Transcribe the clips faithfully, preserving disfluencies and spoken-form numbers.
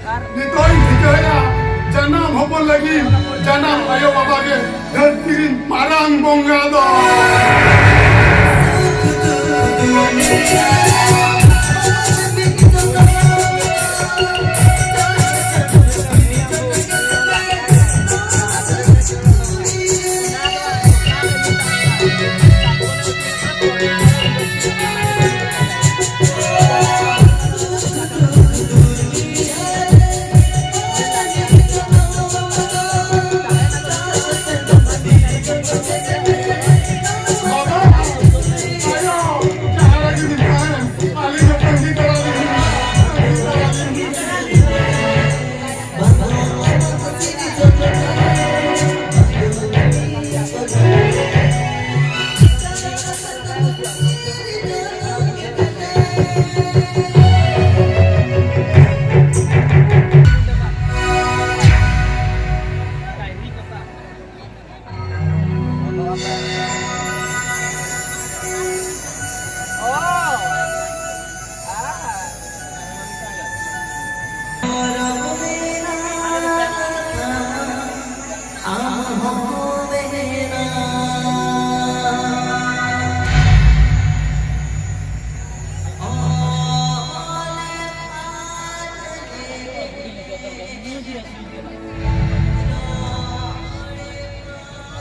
ᱱᱤᱛᱚᱜ ᱤᱧ ᱴᱷᱤᱠᱟᱹᱭᱟ, ᱡᱟᱱᱟᱢ ᱦᱚᱯᱚᱱ ᱞᱟᱹᱜᱤᱫ ᱡᱟᱱᱟᱢ ᱟᱭᱳ ᱵᱟᱵᱟ ᱜᱮ ᱫᱷᱟᱹᱨᱛᱤ ᱨᱤᱱ ᱢᱟᱨᱟᱝ ᱵᱚᱸᱜᱟ ᱫᱚ᱾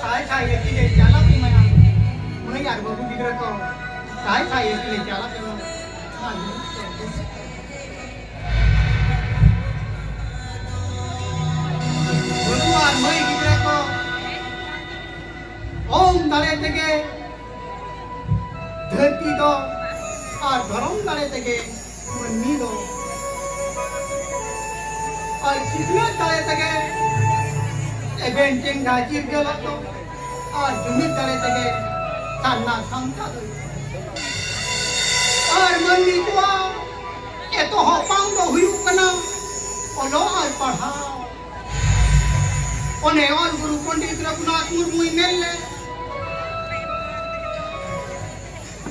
ᱥᱟᱭ ᱥᱟᱭ ᱮᱠᱤᱞᱮ ᱪᱟᱞᱟᱜ ᱮᱢᱟᱭᱟ᱾ ᱢᱟᱹᱭ ᱟᱨ ᱵᱟᱹᱵᱩ ᱜᱤᱫᱽᱨᱟᱹ ᱠᱚ ᱥᱟᱭ ᱥᱟᱭ ᱮᱠᱤᱞᱮ ᱪᱟᱞᱟᱜ ᱮᱢᱟᱭᱟ᱾ ᱵᱟᱹᱵᱩ ᱟᱨ ᱢᱟᱹᱭ ᱜᱤᱫᱽᱨᱟᱹ ᱠᱚ ᱚᱝ ᱫᱟᱲᱮ ᱛᱮᱜᱮ ᱫᱷᱟᱹᱨᱛᱤ ᱫᱚ ᱟᱨ ᱫᱷᱚᱨᱚᱢ ᱫᱟᱲᱮ ᱛᱮᱜᱮ ᱢᱟᱹᱱᱢᱤ ᱫᱚ ᱟᱨ ᱥᱤᱠᱷᱱᱟᱹᱛ ᱫᱟᱲᱮ ᱛᱮᱜᱮ ᱮᱵᱷᱮᱱ ᱪᱮᱸᱜᱷᱟ ᱪᱤᱨᱜᱟᱹᱞᱚᱜ ᱫᱚ ᱟᱨ ᱡᱩᱢᱤᱫ ᱫᱟᱲᱮ ᱛᱮᱜᱮ ᱥᱟᱨᱱᱟ ᱥᱟᱶᱛᱟ ᱫᱚ᱾ ᱟᱨ ᱢᱟᱹᱱᱢᱤ ᱠᱚᱣᱟᱜ ᱮᱛᱚᱦᱚᱵ ᱵᱟᱝ ᱫᱚ ᱦᱩᱭᱩᱜ ᱠᱟᱱᱟ ᱚᱞᱚᱜ ᱟᱨ ᱯᱟᱲᱦᱟᱣ᱾ ᱚᱱᱮ ᱚᱞ ᱜᱩᱨᱩ ᱯᱚᱱᱰᱤᱛ ᱨᱚᱜᱷᱩᱱᱟᱛᱷ ᱢᱩᱨᱢᱩᱭ ᱢᱮᱱ ᱞᱮᱫ,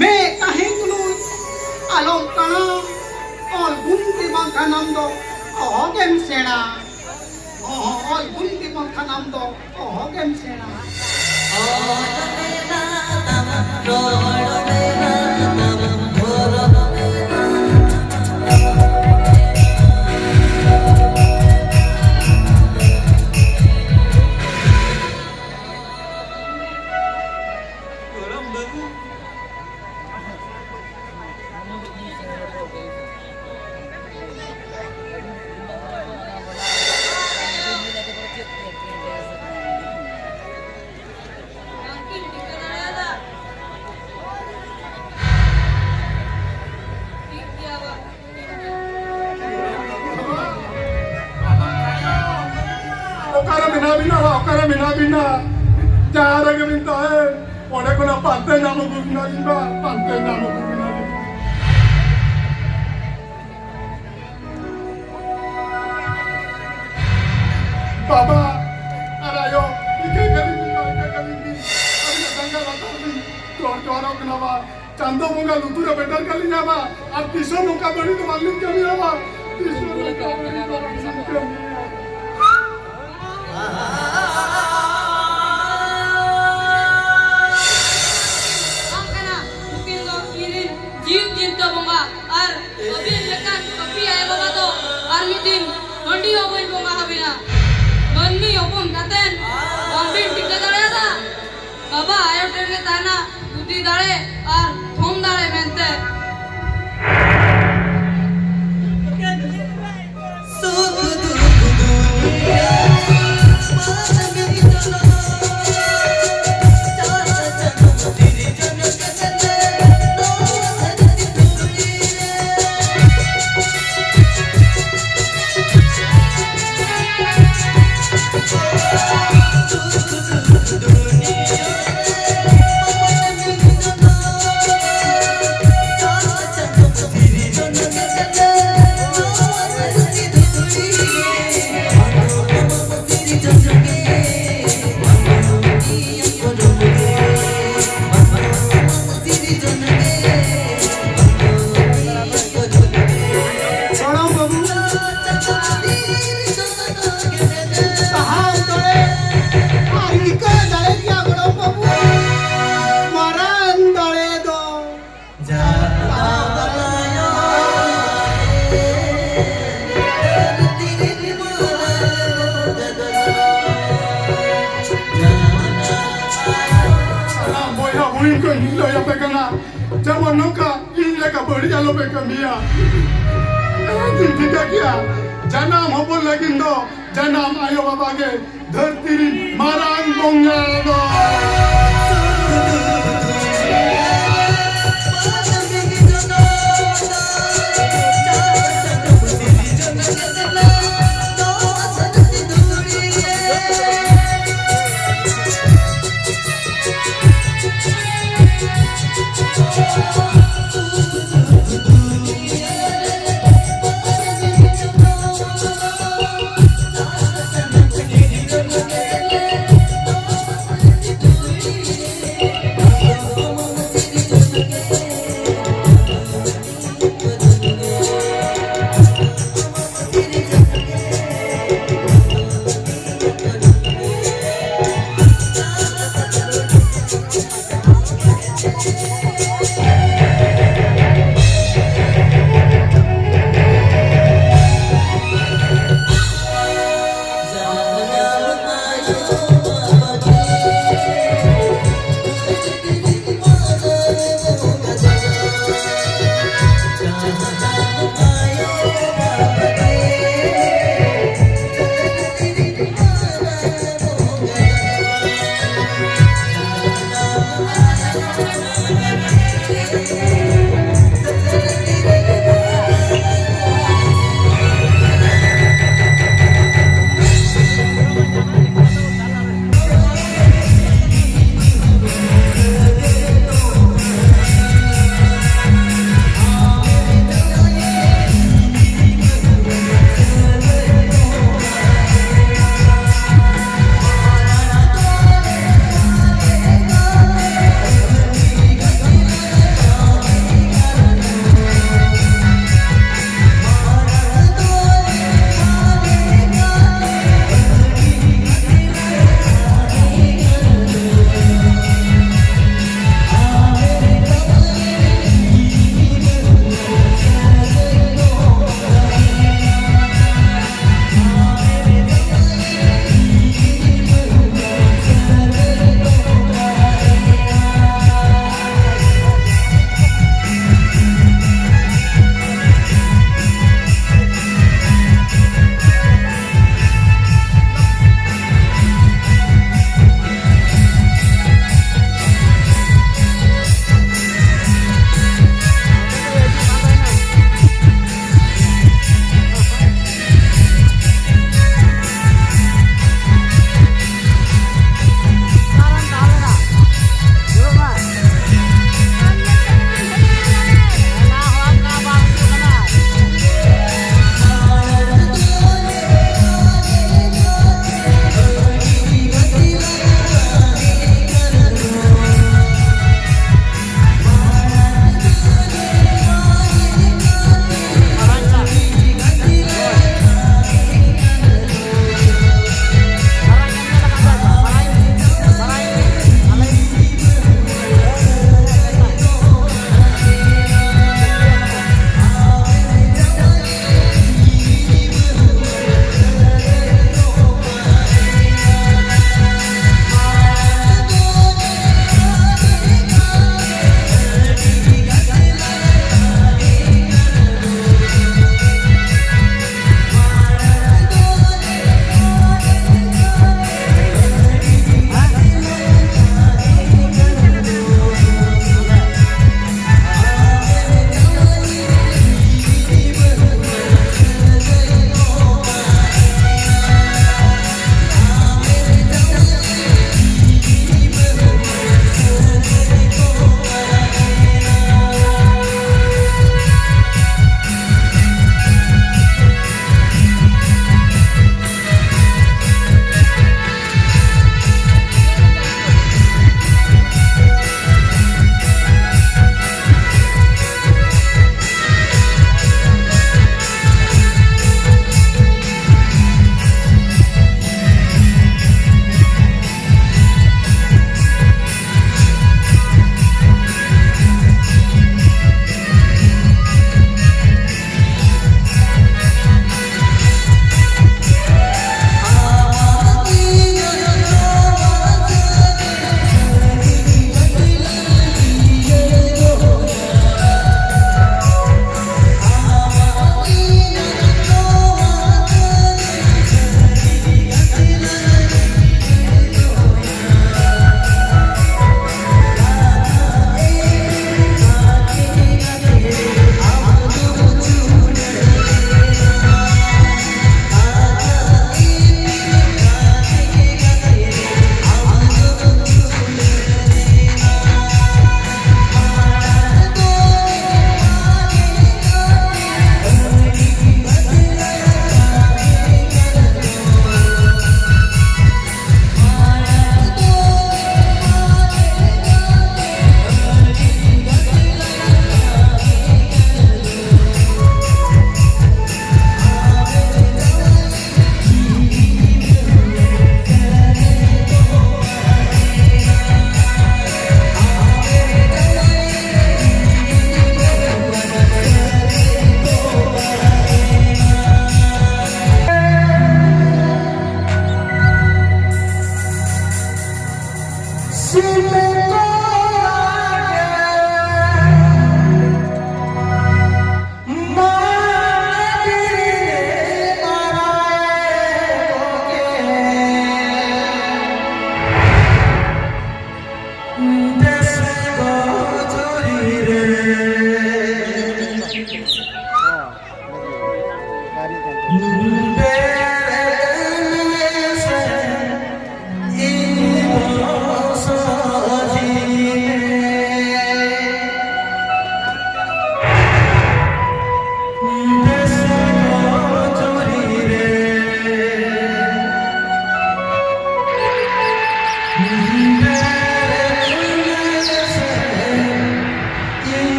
ᱢᱮ ᱛᱟᱦᱮᱸ ᱛᱩᱞᱩᱡ ᱟᱞᱚᱢ ᱠᱟᱬᱟ, ᱚᱞ ᱜᱩᱱ ᱛᱮ ᱵᱟᱝᱠᱷᱟᱱ ᱟᱢ ᱫᱚ ᱚᱦᱚᱜᱮᱢ ᱥᱮᱬᱟ᱾ ᱚᱦᱚ, ᱚᱞ ᱜᱩᱱ ᱛᱮ ᱵᱟᱝᱠᱷᱟᱱ ᱟᱢ ᱫᱚ ᱚᱦᱚᱜᱮᱢ ᱥᱮᱬᱟ᱾ ᱚᱠᱟᱨᱮ ᱢᱮᱱᱟᱜ ᱵᱤᱱᱟ? ᱚᱠᱟᱨᱮ ᱢᱮᱱᱟᱜ ᱵᱤᱱᱟ? ᱡᱟᱦᱟᱸ ᱨᱮᱜᱮ ᱵᱤᱱ ᱛᱟᱦᱮᱱ, ᱚᱸᱰᱮ ᱠᱷᱚᱱᱟᱜ ᱯᱟᱱᱛᱮ ᱧᱟᱢ ᱟᱹᱜᱩ ᱵᱤᱱᱟ ᱞᱤᱧ ᱵᱟ, ᱯᱟᱱᱛᱮ ᱧᱟᱢ ᱟᱹᱜᱩ ᱵᱤᱱᱟ ᱞᱤᱧ᱾ ᱵᱟᱵᱟ ᱟᱨ ᱟᱭᱳ, ᱤᱠᱟᱹ ᱠᱟᱹᱞᱤᱧ ᱵᱤᱱ, ᱤᱠᱟᱹ ᱠᱟᱹᱞᱤᱧ ᱵᱤᱱ᱾ ᱟᱹᱵᱤᱱᱟᱜ ᱡᱟᱸᱜᱟ ᱞᱟᱛᱟᱨ ᱞᱤᱧ ᱡᱚᱦᱟᱨ ᱡᱚᱦᱟᱨᱚᱜ ᱠᱟᱱᱟ ᱵᱟ᱾ ᱪᱟᱸᱫᱚ ᱵᱚᱸᱜᱟ ᱞᱩᱛᱩᱨ ᱨᱮ ᱵᱮᱴᱟᱨ ᱠᱟᱞᱤᱧᱟ ᱵᱟ, ᱟᱨ ᱛᱤᱥ ᱦᱚᱸ ᱱᱚᱝᱠᱟ ᱵᱟᱹᱲᱤᱡ ᱫᱚ ᱵᱟᱝᱞᱤᱧ ᱠᱟᱹᱢᱤᱭᱟ ᱵᱟ, ᱛᱤᱥ ᱦᱚᱸ ᱱᱚᱝᱠᱟ ᱵᱟᱹᱲᱤᱡ ᱫᱚ ᱵᱟᱝᱞᱤᱧ ᱠᱟᱹᱢᱤᱭᱟ᱾ ᱵᱟᱝ ᱠᱟᱱᱟ, ᱱᱩᱠᱤᱱ ᱫᱚ ᱤᱧᱨᱮᱱ ᱡᱤᱣᱤ ᱪᱤᱱᱛᱟᱹ ᱵᱚᱸᱜᱟ, ᱟᱨ ᱟᱹᱵᱤᱱ ᱞᱮᱠᱟᱱ ᱯᱟᱹᱯᱤ ᱟᱭᱳ ᱵᱟᱵᱟ ᱫᱚ ᱟᱨ ᱢᱤᱫ ᱫᱤᱱ ᱦᱟᱺᱰᱤ ᱦᱚᱸ ᱵᱟᱹᱧ ᱵᱚᱸᱜᱟ ᱟᱹᱵᱤᱱᱟ᱾ ᱢᱟᱹᱱᱢᱤ ᱦᱚᱯᱚᱱ ᱠᱟᱛᱮᱱ ᱵᱟᱝᱵᱤᱱ ᱴᱤᱠᱟᱹ ᱫᱟᱲᱮᱭᱟᱫᱟ᱾ ᱵᱟᱵᱟ ᱟᱭᱳ ᱴᱷᱮᱱ ᱜᱮ ᱛᱟᱦᱮᱱᱟ ᱵᱩᱫᱷᱤ ᱫᱟᱲᱮ ᱟᱨ ᱛᱷᱩᱢ ᱫᱟᱲᱮ ᱢᱮᱱᱛᱮ᱾ ᱥᱟᱦᱟᱣ ᱫᱟᱲᱮ ᱟᱨ ᱤᱠᱟᱹ ᱫᱟᱲᱮ ᱜᱮᱭᱟ ᱜᱚᱲᱚᱢ ᱵᱟᱹᱵᱩ, ᱢᱟᱨᱟᱝ ᱫᱟᱲᱮ ᱫᱚ᱾ ᱥᱟᱱᱟᱢ ᱵᱚᱭᱦᱟ ᱵᱩᱦᱤᱱ ᱠᱚᱧ ᱞᱟᱹᱭ ᱟᱯᱮ ᱠᱟᱱᱟ, ᱡᱮᱢᱚᱱ ᱱᱚᱝᱠᱟ ᱤᱧ ᱞᱮᱠᱟ ᱵᱟᱹᱲᱤᱡ ᱟᱞᱚᱯᱮ ᱠᱟᱹᱢᱤᱭᱟ᱾ ᱤᱧ ᱴᱷᱤᱠᱟᱹ ᱠᱮᱜᱼᱟ, ᱡᱟᱱᱟᱢ ᱦᱚᱯᱚᱱ ᱞᱟᱹᱜᱤᱫ ᱫᱚ ᱡᱟᱱᱟᱢ ᱟᱭᱳ ᱵᱟᱵᱟ ᱜᱮ ᱫᱷᱟᱹᱨᱛᱤ ᱨᱤᱱ ᱢᱟᱨᱟᱝ ᱵᱚᱸᱜᱟ ᱫᱚ᱾